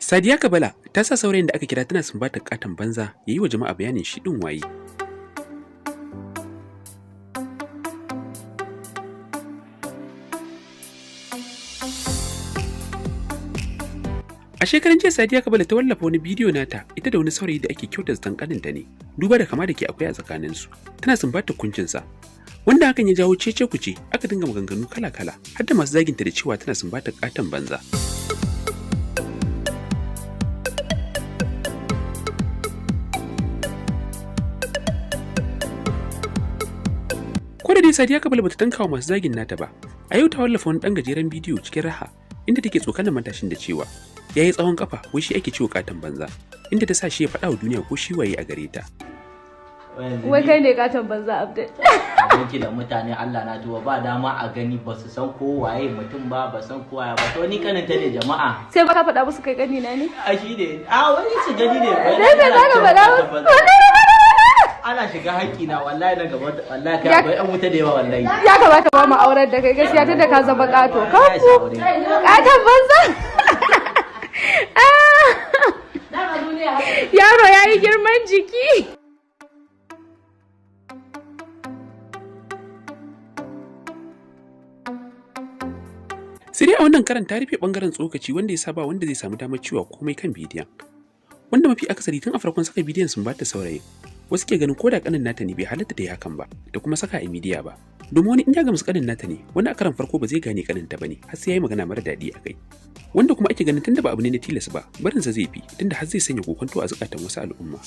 Sadiya Kabala ta sa saurayin da aka kira tana sumbatar katon banza ya yi wa jama'a bayanin shi ɗin waye. A shekaran jiya Sadiya Kabala ta wallafa wani bidiyo nata ita da wani saurayi da ake kyauta zaton kaninta ne, duba da kama da ke akwai a tsakaninsu. Tana sumbatar kuncinsa. Wanda hakan ya jawo cece kuce aka dinga maganganu kala-kala har da masu zaginta da cewa tana sumbatar katon banza. Ko da dai Sadiya Kabala bata tankawa masu zagin nata ba, a yau ta wallafa wani ɗan gajeren bidiyo cikin raha inda take tsokanar matashin da cewa ya yi tsawon kafa wai shi ake ciwo katon banza, inda ta sa shi ya faɗa wa duniya ko shi waye a gare ta. Wai kai ne katon banza, Abdul. Abinci da mutane, Allah na tuba, ba dama a gani, ba su san ko waye mutum ba, ba san ko waye ba. To ni kaninta ne, jama'a. Sai ba ka faɗa musu kai kanina ne? A shi ne, a wani su gani ne. Dai me za ka faɗa musu? Ana shiga haƙƙi na wallahi na gaba, wallahi kai akwai yan wuta da yawa wallahi. Ya kamata ba mu aurar da kai gaskiya, tunda ka zama kato. Kafu. Katon banza. Yaro ya yi girman jiki. Sai dai a wannan karan ta rufe bangaren tsokaci, wanda ya saba wanda zai samu damar cewa komai kan bidiyon. Wanda mafi akasari tun a farkon saka bidiyon sun bata saurayin. Wasu ke ganin koda kanin nata ne, bai halatta ta yi hakan ba da kuma saka a midiya ba. Domin wani in ya gamsu kanin nata ne, wani a karan farko ba zai gane kanin ta bane har sai ya yi magana mara daɗi a kai. Wanda kuma ake ganin tunda ba abu ne na tilas ba, barinsa zai fi, tunda har zai sanya kokonto a zukatan wasu al'umma.